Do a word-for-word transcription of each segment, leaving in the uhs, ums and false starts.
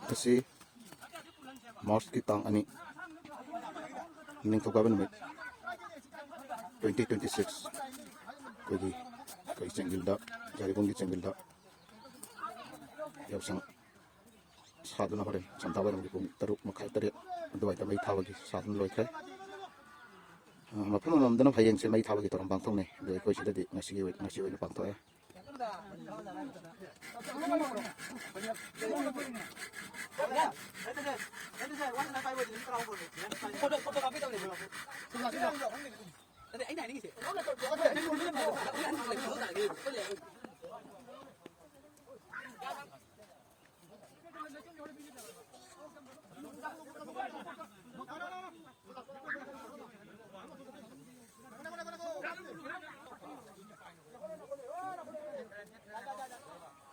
ꯉꯁꯤ ꯃꯥꯔꯆꯀꯤ ꯇꯥꯡ ꯑꯅꯤ, ꯅꯤꯡꯊꯧꯀꯥꯕ ꯅꯨꯃꯤꯠ, twenty twenty six, ꯑꯩꯈꯣꯏꯒꯤ, ꯑꯩꯈꯣꯏ ꯆꯦꯡꯒꯤꯜꯗ, ꯌꯥꯏꯔꯤꯄꯣꯛꯒꯤ ꯆꯦꯡꯒꯤꯜꯗ ꯌꯥꯎꯁꯪ ꯁꯥꯗꯨꯅ ꯍꯣꯔꯦꯟ ꯁꯟꯗꯥꯋꯥꯏꯔꯝꯒꯤ ꯄꯨꯡ ꯇꯔꯨꯛ ꯃꯈꯥꯏ, ꯇꯔꯦꯠ ꯑꯗꯨꯋꯥꯏꯗ ꯃꯩ ꯊꯥꯕꯒꯤ ꯁꯥꯗꯨꯅ ꯂꯣꯏꯈ꯭ꯔꯦ꯫ ꯑ, ꯃꯐꯝ ꯑꯃꯃꯝꯗꯅ ꯍꯌꯦꯡꯁꯦ ꯃꯩ ꯊꯥꯕꯒꯤ ꯊꯧꯔꯝ ꯄꯥꯡꯊꯣꯛꯅꯩ, ꯑꯗꯣ ꯑꯩꯈꯣꯏ ꯁꯤꯗꯗꯤ ꯉꯁꯤꯒꯤ ꯑꯣꯏ-, ꯉꯁꯤ ꯑꯣꯏꯅ ꯄꯥꯡꯊꯣꯛꯑꯦ꯫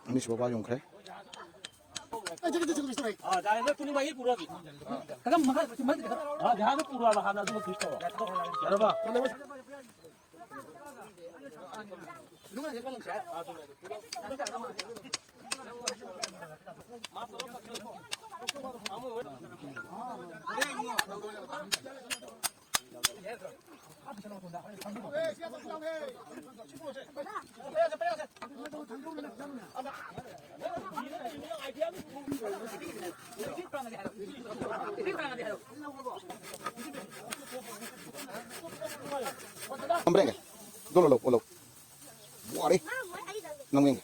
ꯑꯅꯤꯁꯨꯕ ꯋꯥ ꯌꯨꯡꯈ꯭ꯔꯦ꯫ हाँ, जाएगा, तूने वही पूरा की। हाँ, ध्यान से पूरा रहा ना, तू खींचता हुआ। अरे वाह। Hombre, venga. Dolo, lo, lo. Buah, eh. Nang, venga.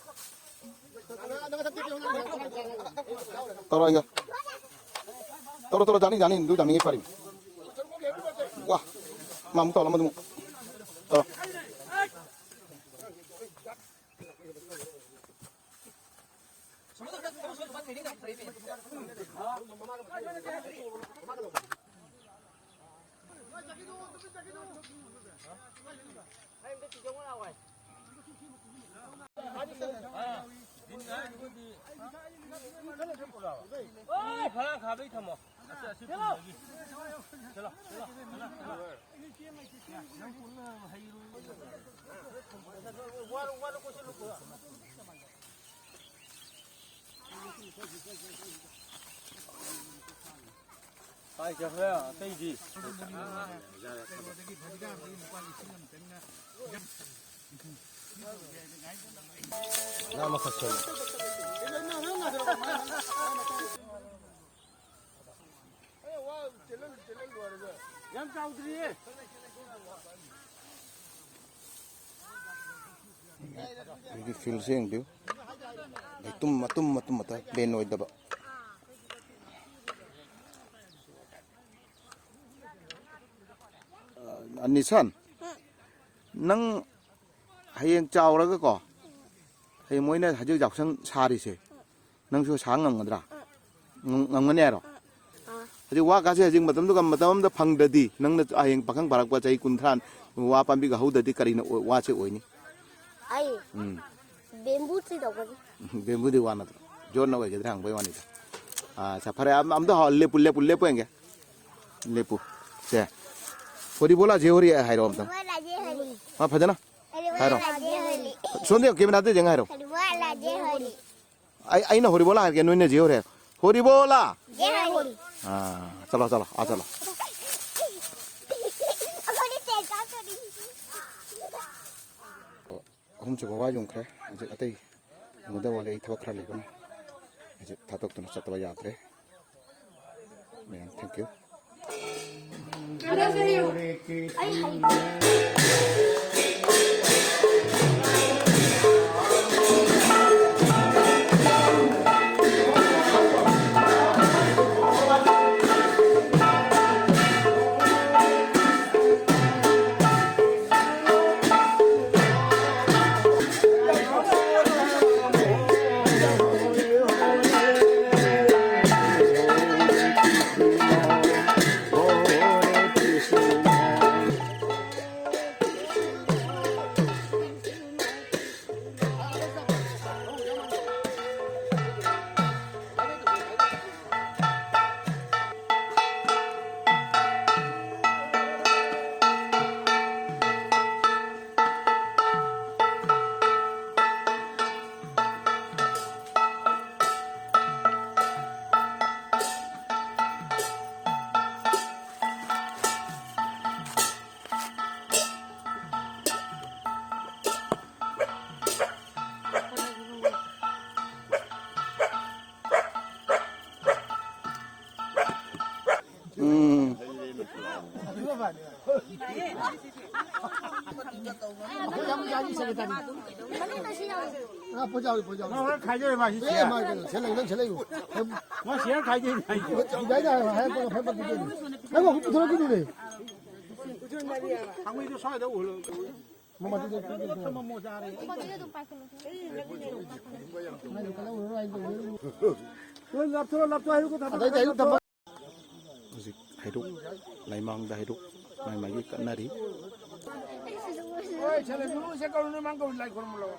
Toro, venga. Toro, toro, jani, jani, du, jani, pari. Wah. Mamu, toro, mamu. Toro. ꯀꯥꯏ ꯆꯠꯈ꯭ꯔꯦ ꯑꯇꯩꯗꯤ? ꯉꯥ ꯃꯈꯛ ꯁꯣꯏ꯫ ꯌꯥꯝ ꯆꯥꯎꯗ꯭ꯔꯤꯌꯦ꯫ ꯑꯩꯒꯤ ꯐꯤꯜꯁꯦ ꯌꯦꯡꯕꯤꯌꯨ꯫ ꯂꯩꯇꯨꯝ ꯃꯇꯨꯝ ꯃꯇꯨꯝ ꯃꯇ ꯕꯦꯟ ꯑꯣꯏꯗꯕ꯫ ꯑ, ꯅꯤꯁꯥꯟ, ꯅꯪ ꯍꯌꯦꯡ ꯆꯥꯎꯔꯒꯀꯣ, ꯍꯌꯦꯡ ꯃꯣꯏꯅ ꯍꯧꯖꯤꯛ ꯌꯥꯎꯁꯪ ꯁꯥꯔꯤꯁꯦ, ꯅꯪꯁꯨ ꯁꯥ ꯉꯝꯒꯗ꯭ꯔꯥ? ꯉꯝ-, ꯉꯝꯒꯅꯤ ꯍꯥꯏꯔꯣ? ꯑꯥ꯫ ꯍꯧꯖꯤꯛ ꯋꯥ ꯀꯥꯁꯦ ꯍꯧꯖꯤꯛ ꯃꯇꯝꯗꯨꯒ ꯃꯇꯝ ꯑꯃꯗ ꯐꯪꯗ꯭ꯔꯗꯤ, ꯅꯪꯅ ꯍꯌꯦꯡ ꯄꯥꯈꯪ ꯐꯥꯔꯛꯄ ꯆꯍꯤ ꯀꯨꯟꯊ꯭ꯔꯥ ꯋꯥ ꯄꯥꯝꯕꯤꯒ ꯍꯧꯗ꯭ꯔꯗꯤ ꯀꯔꯤꯅ ꯑꯣꯏ-, ꯋꯥꯁꯦ ꯑꯣꯏꯅꯤ? ꯑꯩ ꯎꯝ꯫ ꯕꯦꯝꯕꯨ ꯇ꯭ꯔꯤ ꯇꯧꯒꯅꯤ꯫ ꯕꯦꯝꯕꯨꯗꯤ ꯋꯥ ꯅꯠꯇ꯭ꯔꯣ? ꯖꯣꯠꯅ ꯑꯣꯏꯒꯗ꯭ꯔꯥ ꯍꯪꯕꯩ ꯋꯥꯅꯤꯗ꯫ ꯑꯥ, ꯑꯠꯆꯥ, ꯐꯔꯦ, ꯑꯝ-, ꯑꯝꯇ ꯍꯧ-, ꯂꯦꯞꯄꯨ, ꯂꯦꯞꯄꯨ, ꯂꯦꯞꯄꯨ ꯌꯦꯡꯒꯦ꯫ ꯂꯦꯞꯄꯨ꯫ ꯁꯦ꯫ ꯍꯣꯔꯤꯕꯣꯂꯥ ꯖꯦ ꯍꯣꯔꯤ ꯍꯥꯏꯔꯣ ꯑꯝꯇꯪ꯫ ꯍꯣꯔꯤꯕꯣꯂꯥ ꯖꯦ ꯍꯣꯔꯤ꯫ ꯑꯥ, ꯐꯖꯅ꯫ ꯍꯥꯏꯔꯣ꯫ ꯍꯣꯔꯤꯕꯣꯂꯥ ꯖꯦ ꯍꯣꯔꯤ꯫ ꯁꯣꯝꯗ ꯌꯦꯡꯉꯣ, ꯀꯦꯃꯦꯔꯥꯗ ꯌꯦꯡꯉ ꯍꯥꯏꯔꯣ꯫ ꯍꯣꯔꯤꯕꯣꯂꯥ ꯖꯦ ꯍꯣꯔꯤ꯫ ꯑꯩ, ꯑꯩꯅ ꯍꯣꯔꯤꯕꯣꯂꯥ ꯍꯥꯏꯔꯒꯦ, ꯅꯣꯏꯅ ꯖꯦ ꯍꯣꯔꯤ ꯍꯥꯏꯔꯣ꯫ ꯍꯣꯔꯤꯕꯣꯂꯥ! ꯖꯦ ꯍꯣꯔꯤ꯫ ꯑꯥ, ꯆꯠꯂꯣ, ꯆꯠꯂꯣ, ꯑꯥ, ꯆꯠꯂꯣ꯫ ꯑꯩꯈꯣꯏꯗꯤ ꯇꯦꯟ ꯀꯥꯞꯇꯣꯔꯤ꯫ ꯑꯍꯨꯝꯁꯨꯕ ꯋꯥ ꯌꯨꯡꯈ꯭ꯔꯦ꯫ ꯍꯧꯖꯤꯛ ꯑꯇꯩ ꯌꯨꯡꯒꯗꯕ ꯋꯥꯠꯂꯤ, ꯑꯩ ꯊꯕꯛ ꯈꯔ ꯂꯩꯕꯅ꯫ ꯍꯧꯖꯤꯛ ꯊꯥꯗꯣꯛꯇꯨꯅ ꯆꯠꯇꯕ ꯌꯥꯗ꯭ꯔꯦ꯫ ꯃꯌꯥꯝ, thank you꯫ ꯌꯥꯝ ꯌꯥꯝ ꯁꯦ ꯇꯥꯅꯤ꯫ ꯃꯅꯨꯡꯗ ꯁꯤ ꯌꯥꯎ꯫ ꯑ, ꯄꯣꯠ ꯌꯥꯎꯔꯤ, ꯄꯣꯠ ꯌꯥꯎꯔꯤ꯫ ꯅꯪ ꯍꯣꯔꯦꯟ ꯈꯥꯏꯗꯣꯏꯔꯣ ꯃꯥ ꯁꯤ ꯑꯦ, ꯁꯦ? ꯃꯥ ꯀꯩꯅꯣ, ꯁꯦ ꯂꯩ, ꯅꯪ ꯁꯦ ꯂꯩꯌꯨ꯫ ꯃꯥ ꯁꯦ ꯈꯥꯏꯗꯣꯏꯅꯤ ꯍꯥꯏꯁꯦ꯫ ꯍꯤꯗꯥꯏꯗ ꯍꯥꯏꯔꯛꯄꯒ ꯐꯠ ꯐꯠ ꯄꯤꯗꯣꯏꯅꯤ꯫ ꯅꯪ ꯑꯃꯨꯛ ꯄꯨꯊꯣꯔꯛꯈꯤꯗꯣꯏꯅꯦ꯫ ꯊꯥꯡꯃꯩꯗꯣ ꯁ꯭ꯋꯥꯏꯗ ꯎꯍꯜꯂꯣ꯫ ꯃꯃꯥꯗꯤ ꯊꯝꯃꯝꯃꯣ ꯌꯥꯔꯦ꯫ ꯃꯥꯗꯤ ꯑꯗꯨꯝ ꯄꯥꯏꯈꯠꯂꯣ꯫ ꯂꯣꯏ ꯂꯥꯞꯊꯣꯛꯑꯣ, ꯂꯥꯞꯊꯣꯛꯑꯣ, ꯍꯩꯔꯨꯛ ꯊꯝꯃꯣ꯫ ꯑꯗꯩꯗꯤ ꯑꯌꯨꯛ ꯊꯝꯃꯣ꯫ ꯍꯧꯖꯤꯛ ꯍꯩꯔꯨꯛ, ꯂꯩꯃꯥꯡꯗ ꯍꯩꯔꯨꯛ ꯃꯥꯏ ꯃꯥꯏꯒꯤ ꯀꯠꯅꯔꯤ꯫ ꯍꯣꯏ, ꯁꯦ ꯂꯩ, ꯁꯦ ꯀꯧꯔꯨꯅꯨ, ꯃꯥꯡ ꯀꯧꯔꯨꯅꯨ, ꯂꯥꯏ ꯈꯨꯔꯨꯝꯃꯨ ꯂꯥꯎ꯫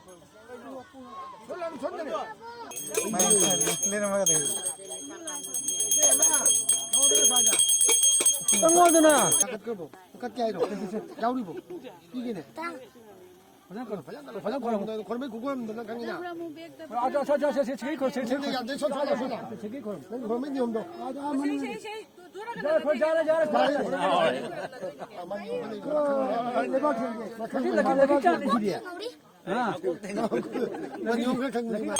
ꯁꯣꯝꯗꯅꯦ꯫ ꯆꯪꯉꯣꯗꯅ꯫ ꯀꯠꯀꯦ ꯍꯥꯏꯔꯣ? ꯌꯥꯎꯔꯤꯕꯣ? ꯄꯤꯒꯦꯅꯦ꯫ ꯐꯖꯅ ꯈꯣꯏꯔꯝ-, ꯐꯖꯅ ꯈꯣꯏꯔꯝ-, ꯐꯖꯅ ꯈꯣꯏꯔꯝꯃꯨ꯫ ꯈꯣꯏꯔꯝꯕꯩ ꯈꯨꯈꯣꯏꯔꯝꯗꯨꯅ ꯈꯪꯉꯤꯅ꯫ ꯑ, ꯑ, ꯑ, ꯑ, ꯁꯤ, ꯁꯤ ꯈꯣꯏꯔꯝ, ꯁꯤ, ꯁꯤ ꯈꯣꯏꯔꯝ꯫ ꯁꯤ ꯈꯣꯏꯔꯝ꯫ ꯅꯪ ꯈꯣꯏꯔꯝꯕꯩ ꯅꯤꯌꯣꯝꯗꯣ꯫ ꯌꯥꯔꯦ, ꯈꯣꯏꯔꯝ, ꯌꯥꯔꯦ, ꯌꯥꯔꯦ꯫ ꯂꯩꯕꯥꯛ ꯊꯦꯡꯒꯦ꯫ ꯃꯊꯪ ꯂꯥꯛꯀꯤ, ꯂꯥꯛꯀꯤ ꯆꯥꯔꯅꯤ ꯁꯤꯗꯤ꯫ ꯍꯥ? ꯅꯤꯌꯣꯝ ꯈꯔ ꯈꯪꯕꯅꯤ ꯃꯥ꯫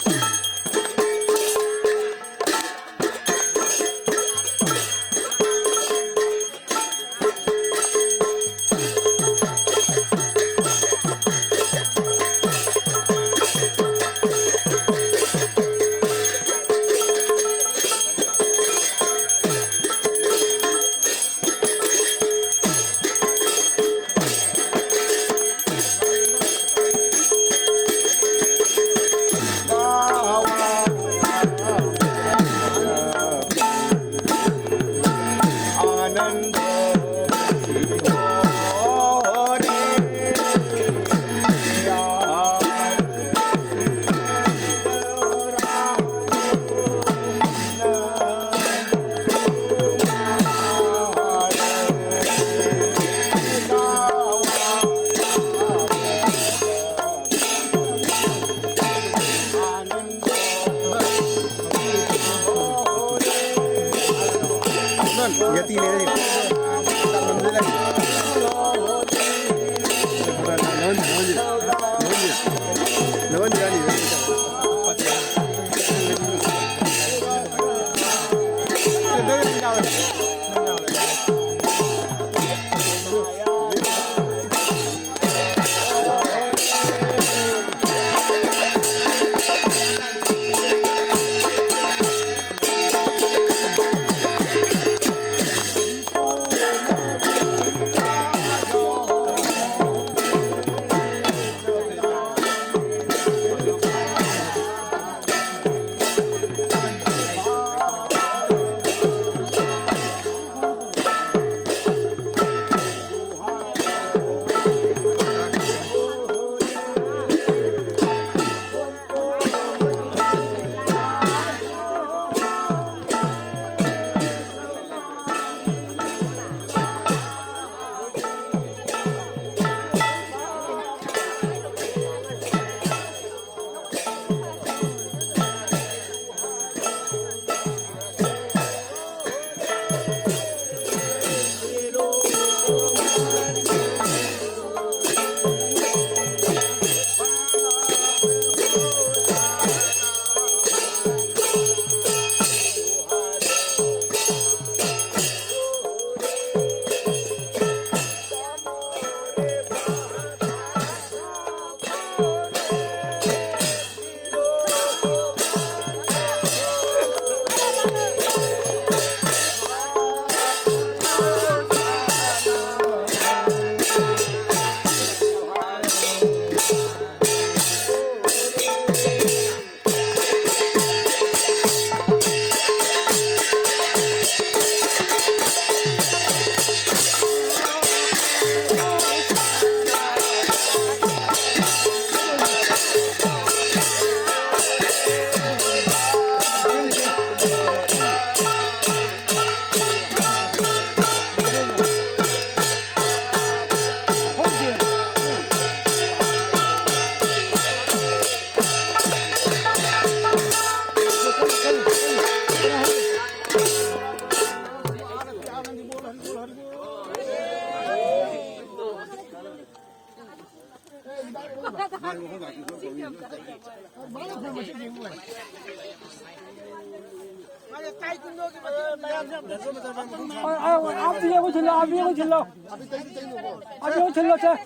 आप भी ये कुछ लो, आप भी ये कुछ लो। आप ये कुछ लो, सर।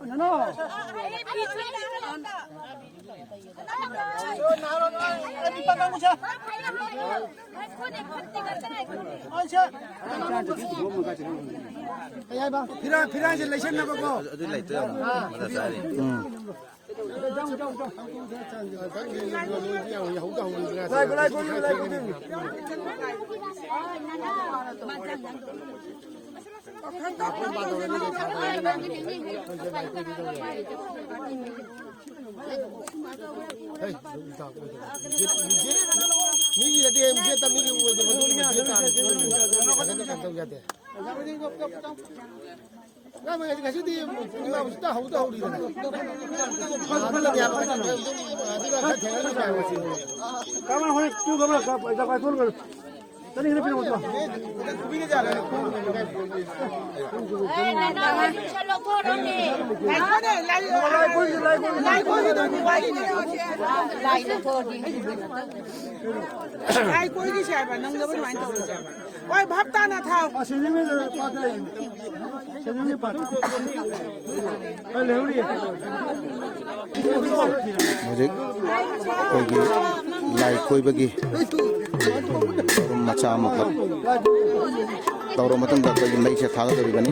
ना, ना। ꯐꯤꯔꯥ-, ꯐꯤꯔꯥꯟꯁꯦ ꯂꯩꯁꯟꯅꯕꯀꯣ꯫ ꯑꯗꯨ ꯂꯩꯇ꯭ꯔꯦ ꯑꯃꯨꯛ꯫ ꯃꯊꯥ ꯁꯥꯔꯤ꯫ ꯎꯝ꯫ ꯂꯥꯏ ꯀꯣꯏ, ꯂꯥꯏ ꯀꯣꯏ꯫ ꯃꯤꯒꯤ ꯅꯠꯇꯦ, ꯃꯤꯒꯤ ꯅꯠꯇꯦ, ꯃꯤꯒꯤ ꯑꯣꯏꯗꯕ, ꯃꯤꯒꯤ ꯅꯠꯇꯦ, ꯐꯖꯅ ꯀꯩꯅꯣ ꯇꯧ ꯌꯥꯗꯦ꯫ ꯉꯁꯤꯗꯤ ꯏꯃꯥ ꯍꯧꯖꯤꯛꯇ ꯍꯧꯗ ꯍꯧꯔꯤꯗꯅ꯫ ꯑꯗꯨꯅ ꯈꯔ ꯊꯦꯡꯅ ꯂꯥꯛꯑꯦ ꯉꯁꯤ꯫ ꯀꯃꯥꯏ ꯍꯣꯏ ꯇꯨ ꯈꯕꯔ ꯀ ꯄꯩꯁꯥ ꯀꯥꯏ ꯊꯣꯛꯂꯒ ꯆꯅꯤ ꯈꯛꯇ ꯄꯤꯔꯝꯃꯣ꯫ ꯂꯥꯏ ꯀꯣꯏꯒꯤꯁꯦ ꯍꯥꯏꯕ, ꯅꯪꯅꯕ ꯑꯗꯨꯃꯥꯏꯅ ꯇꯧꯔꯁꯦ ꯍꯥꯏꯕ꯫ ꯍꯣꯏ, ꯚꯥꯞ ꯇꯥꯅ ꯊꯥꯎ꯫ ꯍꯧꯖꯤꯛ ꯑꯩꯈꯣꯏꯒꯤ ꯂꯥꯏ ꯀꯣꯏꯕꯒꯤ ꯊꯧꯔꯝ ꯃꯆꯥ ꯑꯃꯈꯛ ꯇꯧꯔ ꯃꯇꯨꯡꯗ ꯑꯩꯈꯣꯏꯒꯤ ꯃꯩꯁꯦ ꯊꯥꯒꯗꯧꯔꯤꯕꯅꯤ꯫